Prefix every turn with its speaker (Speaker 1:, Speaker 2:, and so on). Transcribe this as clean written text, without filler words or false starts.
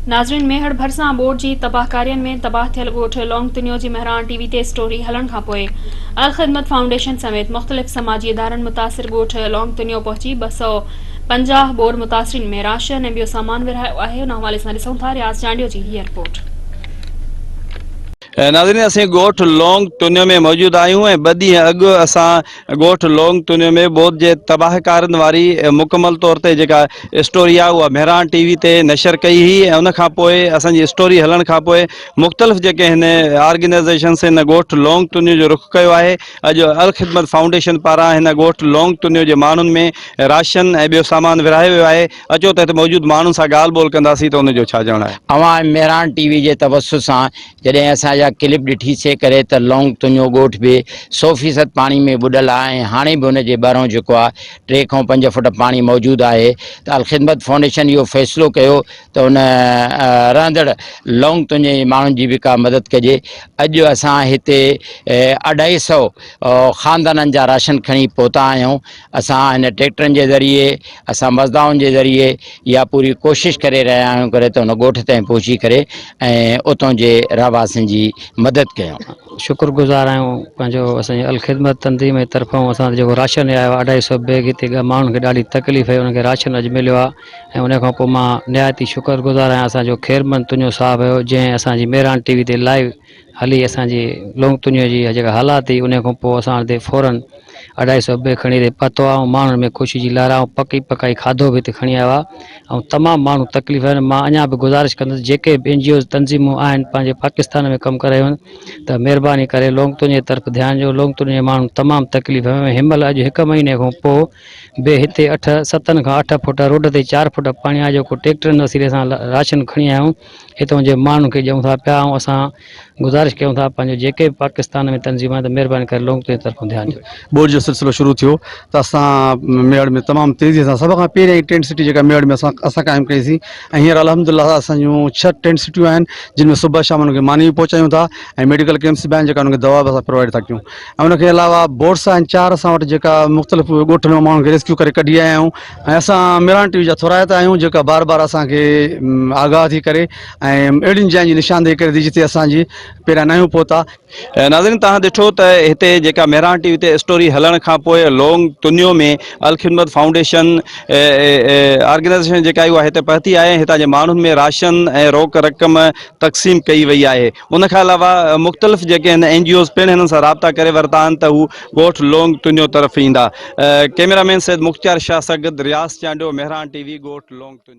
Speaker 1: ناظرين ميهڙ ڀرسان ٻوڏ جي تباهڪارين ۾ تباهه ٿيل ڳوٺ لونگ تنيو جي مهراڻ ٽي وي تي اسٽوري هلڻ کانپوء الخدمت فائونڊيشن سميت مختلف سماجي ادارن متاثر ڳوٺ لونگ تنيو پهچي 250 ٻوڏ متاثرين ۾ راشن ۽ ٻيو سامان ورهايو آهي ان حوالي سان ڏسون ٿا رياض چانڊيو جي هيء رپورٽ.
Speaker 2: ناظرين اسين ڳوٺ لونگ تنيو ۾ موجود آهيون ۽ ٻه ڏينهن اڳ اسان ڳوٺ لونگ تنيو ۾ ٻوڏ جي تباهڪارين واري مڪمل طور تي جيڪا اسٽوري آهي اها مهراڻ ٽي وي تي نشر ڪئي هئي ۽ ان کان پوء اسان جي اسٽوري هلڻ کان پوء مختلف جيڪي هن آرگنائيزيشنس هن ڳوٺ لونگ تنيو جو رخ ڪيو آهي اڄ الخدمت فائونڊيشن پاران هن ڳوٺ لونگ تنيو جي ماڻهن ۾ راشن ۽ ٻيو سامان ورهايو ويو آهي اچو ته هتي موجود ماڻهن سان ڳالهه ٻولهه ڪنداسين ته ان جو ڇا چوڻ آهي.
Speaker 3: اوهان مهراڻ ٽي وي جي توسط سان جڏهن اسان اها ڪلپ ڏٺي سي ڪري ته لونگ تنيو ڳوٺ به سو فيصد پاڻي ۾ ٻڏل آهي ۽ هاڻي به ان جي ٻهرئون جيڪو آهي ٽي کان پنج فوٽ پاڻي موجود آهي ته الخدمت فائونڊيشن اهو فيصلو ڪيو ته ان رهندڙ لونگ تنيي جي ماڻهن جي به ڪا مدد ڪجي اڄ اسان هتي اڍائي سئو خاندانن جا راشن کڻي پهتا آهيون اسان هن ٽريڪٽرن جي ذريعي اسان مزدائن جي ذريعي اها پوري ڪوشش ڪري رهيا آهيون ڪري ته ان ڳوٺ تائين پهچي ڪري ۽ اتان جي رهواسين جي مدد ڪيون.
Speaker 4: شڪر گذار آهيون پنهنجو اسان جي الخدمت تنظيم جي طرفان اسان تي جيڪو راشن آيو آهي اڍائي سو بيگ هتي ماڻهن کي ڏاڍي تڪليف هئي انهن کي راشن اڄ مليو آهي ۽ ان کان پوء مان نهايت ئي شڪر گذار آهيان اسان جو خيرمند تنيو صاحب هيو جنهن اسان جي مهراڻ ٽي وي تي لائيو هلي اسان جي لونگ تنيو جي جيڪا حالات هئي انهي کان پوء اسان هتي فورن اڍائي سو بيگ کڻي هتي پهتو آهي ۽ ماڻهن ۾ خوشي جي لهر آهي ۽ پڪي پڪائي کاڌو به هتي کڻي آيو آهي ۽ تمام ماڻهو تڪليف آهن مان اڃا به گذارش ڪندس جيڪي به اين جي اوز تنظيمون آهن پنهنجي پاڪستان ۾ ڪم ڪري رهيون آهن ته مهرباني ڪري لونگ تنيو جي طرف ڌيان ڏيو لونگ تنيو جي ماڻهن تمام تڪليف ۾ هن مهل اڄ هڪ مهيني کان پوء به هتي اٺ ستن کان اٺ فوٽ روڊ تي چار فوٽ پاڻي آهي جيڪو ٽيڪٽرن وسيلي سان راشن کڻي آيا آهيون هتان جي ماڻهن کي ڏيون ٿا پيا ۽ اسان گذارش ڪيون ٿا پنهنجو جيڪي به پاڪستان ۾ تنظيم آهن ته مهرباني ڪري لونگ تنهنجي طرفون ڌيان ڏيو.
Speaker 2: ٻوڏ جو سلسلو شروع ٿيو ته اسان ميهڙ ۾ تمام تيزي سان سڀ کان پهريائين ٽينٽ سٽي جيڪا ميهڙ ۾ اسان اسان قائم ڪئي سين ۽ هينئر الحمد لله اسان جون ڇهه ٽينٽ سٽيون آهن جن ۾ صبح شام انهن کي ماني به پهچايون ٿا ۽ ميڊيڪل ڪيمپس به آهن جيڪا انهن کي دوا به اسان پرووائيڊ ٿا ڪيون ۽ ان کان علاوه بوٽس آهن چار اسان وٽ جيڪا مختلف ڳوٺن مان ماڻهن کي ريسڪيو ڪري ڪڍي آيا آهيون ۽ اسان ميران ٽي وي جا ٿورائتا آهيون جيڪا بار بار اسان کي آگاهه ٿي ڪري ۽ اهڙين جاين جي نشاندهي ڪري ٿي جتي اسان جي پهريان ناهيون پهتا. ناظرين توهان ڏٺو ته هتي جيڪا مهراڻ ٽي وي تي اسٽوري هلڻ کان پوء لونگ تنيو ۾ الخدمت فائونڊيشن آرگنائيزيشن جيڪا آئي اها هتي پهتي آهي ۽ هتان جي ماڻهن ۾ راشن ۽ روڪ رقم تقسيم ڪئي وئي آهي ان کان علاوه مختلف جيڪي هن اين جي اوز پڻ هنن سان رابطا ڪري ورتا آهن ته هو ڳوٺ لونگ تنيو طرف ايندا. ڪئميرا مين سيد مختيار شاهه سان گڏ رياض چانڊيو، مهراڻ ٽي وي، ڳوٺ لونگ تنيو.